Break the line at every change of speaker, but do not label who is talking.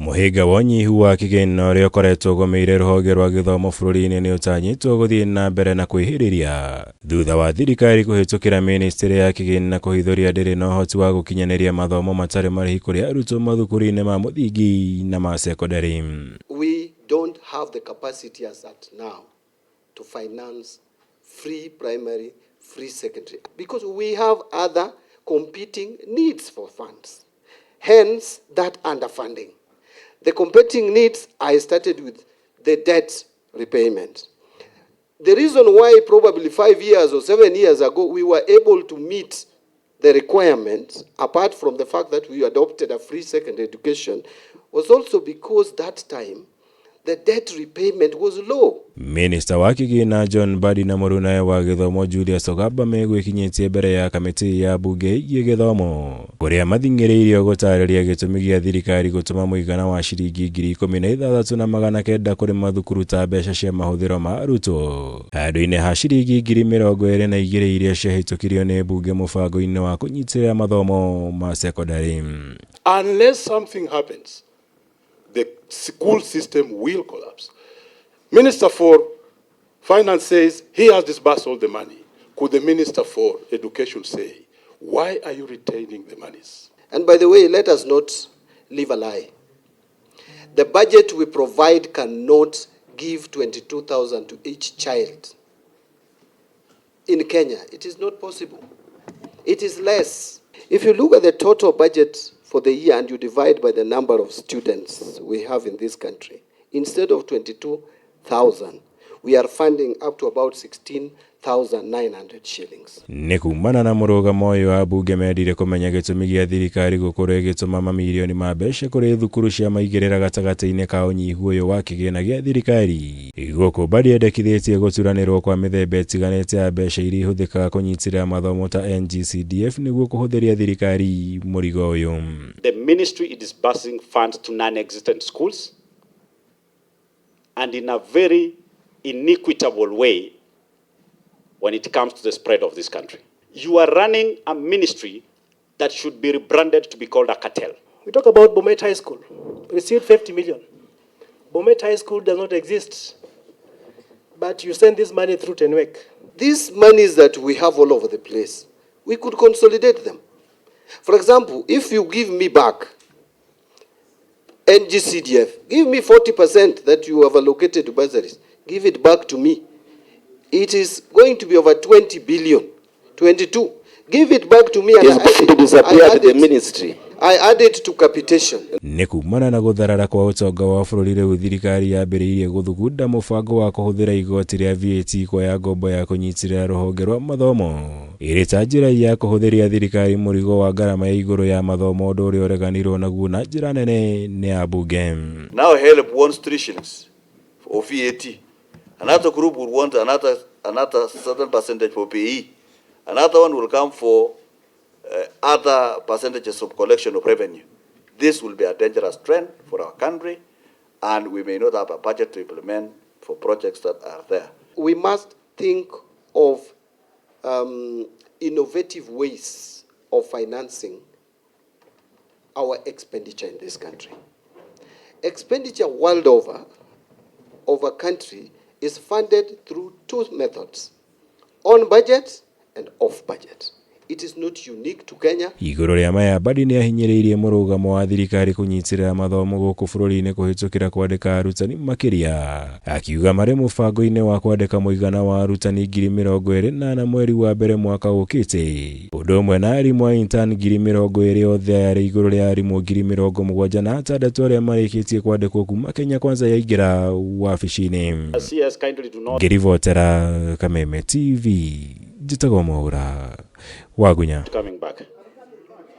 Mũhĩnga wa ũnyihu wa kĩgĩna ũrĩa ũkoretwo ũgũmĩire rũhonge rwa gĩthomo bũrũri-inĩ nĩ ũtanyĩtwo gũthiĩ na mbere na kwĩhĩrĩria thutha wa thirikari kũhĩtũkĩra mĩnĩstĩrĩ ya kĩgĩna kũhithũria ndĩrĩ na ũhoti wa gũkinyanĩria mathomo matarĩ marĩhi kũrĩ arutwo mathukuru-inĩ ma mũthingi na ma sekondarĩ.
We don't have the capacity as at now to finance free primary, free secondary, because we have other competing needs for funds. Hence, that underfunding. The competing needs, I started with the debt repayment. The reason why probably 5 years or 7 years ago we were able to meet the requirements, apart from the fact that we adopted a free secondary education, was also because that time the debt repayment was low.
Minista wa kĩgĩna John Mbadi na mũrunawe wa gĩthomo Julius Ogamba megwĩkinyĩtie mbere ya kamĩtĩ ya mbunge ĩgiĩ gĩthomo kũrĩa mathing'ĩrĩirio gũtarĩria gĩtũmi gĩa thirikari gũtũma mũigana wa ciringi 16,900 kũrĩ mathukuru ta mbeca cia mahũthĩro ma arutwo handũ-inĩ ha ciringi 22,000 iria ciahĩtũkirio nĩ mbunge mũbango-inĩ wa kũnyitĩrĩra mathomo ma sekondarĩ.
Unless something happens, the school system will collapse. Minister for Finance says he has disbursed all the money. Could the Minister for Education say, why are you retaining the monies?
And by the way, let us not live a lie. The budget we provide cannot give 22,000 to each child. In Kenya, it is not possible. It is less. If you look at the total budget for the year and you divide by the number of students we have in this country, instead of 22,000, we are funding up to about 16,900 shillings.
Nĩ kumana na mũrũgamo ũyũ, ambunge mendire kũmenya gĩtũmi gĩa thirikari gũkorwo ĩgĩtũma mamirioni ma mbeca kũrĩ thukuru cia maigĩrĩra gatagatĩ-inĩ ka ũnyihu ũyũ wa kĩgĩna gĩa thirikari. Gũkũ Mbadi endekithĩtie gũturanĩrwo kwa mĩthemba ĩtiganĩte ya mbeca iria ihũthĩkaga kũnyitĩrĩra mathomo ta NGCDF nĩguo kũhũthĩria thirikari mũrigo ũyũ.
The ministry is disbursing funds to non-existent schools and in a very inequitable way when it comes to the spread of this country. You are running a ministry that should be rebranded to be called a cartel.
We talk about Bomet High School, received 50 million. Bomet High School does not exist, but you send this money through Tenwek.
These monies that we have all over the place, we could consolidate them. For example, if you give me back NGCDF, give me 40% that you have allocated to bursaries, give it back to me. It is going to be over 20 billion, 22. Give it back to me and
It's going to disappear
I
to
add
the
it,
ministry.
I add it to capitation.
Nĩ kumana na gũtharara kwa ũtonga wa bũrũri, rĩu thirikari yambĩrĩirie gũthugunda mũbango wa kũhũthĩra igoti rĩa VAT kuoya ngombo ya kũnyitĩrĩra rũhonge rwa mathomo ĩrĩ ta njĩra ya kũhũthĩria thirikari mũrigo wa ngarama ya igũrũ ya mathomo, ũndũ ũrĩa ũreganirwo naguo na njĩra nene nĩ ambunge.
Now HELB wants 3 shillings for VAT. Another group will want another certain percentage for PE. Another one will come for other percentages of collection of revenue. This will be a dangerous trend for our country, and we may not have a budget to implement for projects that are there.
We must think of innovative ways of financing our expenditure in this country. Expenditure world over of a country is funded through two methods: on budget and off budget. It is not unique to Kenya.
Igũrũ rĩa maya, Mbadi nĩ ahinyĩrĩirie mũrũgamo wa thirikari kũnyitĩrĩra mathomo gũkũ bũrũri-inĩ kũhĩtũkĩra kwandĩka arutani makĩria, akiuga marĩ mũbango-inĩ wa kwandĩka mũigana wa arutani 24,000 mweri wa mbere mwaka ũkĩte, ũndũ ũmwe na arimũ a intern 20,000. Othe aya arĩ igũrũ rĩa arimũ 76,000 arĩa marĩkĩtie kwandĩkwo kuma Kenya Kwanza yaingĩra wabici-inĩ.
CS kindly do not
Ngĩribotera Kameme TV, njĩtagwo Mwaura Wagunya.
Coming back.